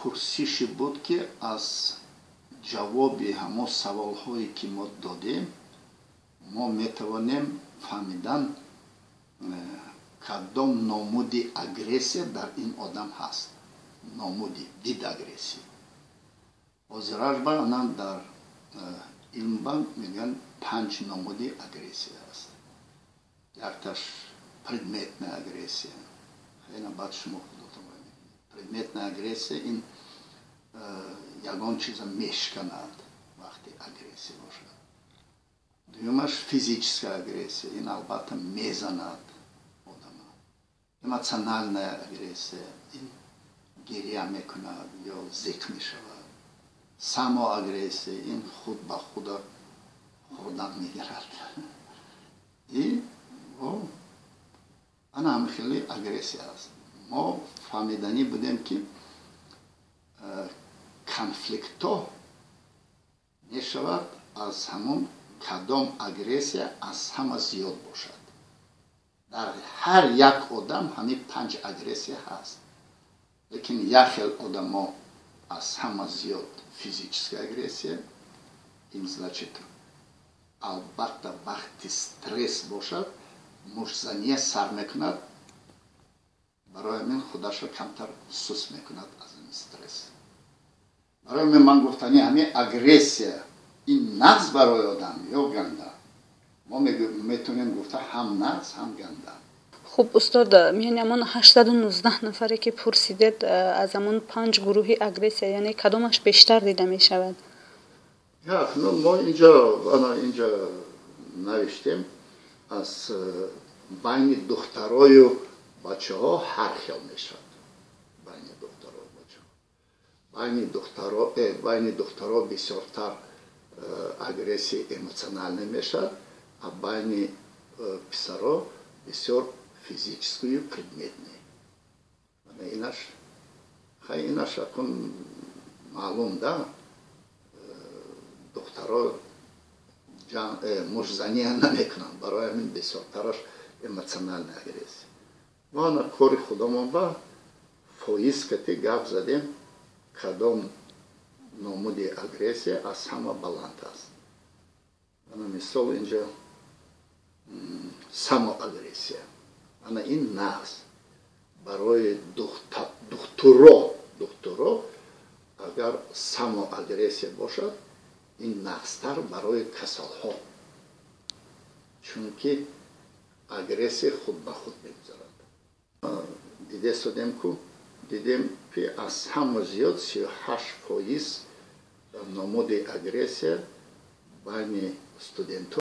Пурсише буд, ки аз ҷавоби ҳамон саволҳое, ки мо додем, мо метавонем фаҳмидан, кадом намуди агрессия дар ин одам ҳаст, намуди вид агрессия. Ҳозираш ба ана дар илмба мегӯянд, панҷ намуди агрессия аст. Якташ предметная агрессия. Ина баъд шумо худотон. Предметная агрессия ин ягон чиза мешканад, вақте агрессия бошад. Дуюмаш физическая агрессия, ин албатта мезанад одама. Эмоциональная агрессия, ин гиря мекунад ё зиқ мешавад. Самоагрессия, ин худ ба худа хӯрдан мегирад. И ана ҳам хеле агрессия аст. Мо фаҳмиданӣ будем, ки конфликтҳо мешавад аз ҳамон кадом агрессия аз ҳама зиёд бошад. Дар ҳар як одам ҳамин панҷ агрессия ҳаст, лекин як хел одамо аз ҳама зиёд физическая агрессия. Ин значит, албатта, вақти стресс бошад, муштзания сар мекунад. Барои ҳамин худашро камтар сус мекунад аз ин стресс. Барои ҳамин ман гуфтани, ҳамин агрессия ин нағз барои одам ё ганда, мо метавонем гуфта, ҳам нағз, ҳам ганда. Хуб, устод, миёни ҳамон 819 нафаре, ки пурсидед, аз ҳамон панҷ гурӯҳи агрессия, яъне кадомаш бештар дида мешавад? Ну, мо инҷо, ана инҷо навиштем, аз байни духтарою бачаҳо ҳар хел мешавад. Байни духтаро, бачаҳо, байни духтаро бисёртар агрессия эмоциональный мешавад, а байни писаро бисёр физическую, предметный. Инаш хай, инаш акун маълум да, духтаро муштзания намекунанд, барои ҳамин бисёртараш эмоциональная агрессия. Мо ана кори худомон ба фоиз кати гап задем, кадом намуди агрессия аз ҳама баланд аст. Ана мисол, инҷо самоагрессия, ана ин нағз барои духтуро. Духтуро агар самоагрессия бошад, ин нағзтар барои касалҳо, чунки агрессия худ ба худ мегузарад. Диде содем ку, дидем, ки аз ҳама зиёд, 38%, намуди агрессия байни студентҳо.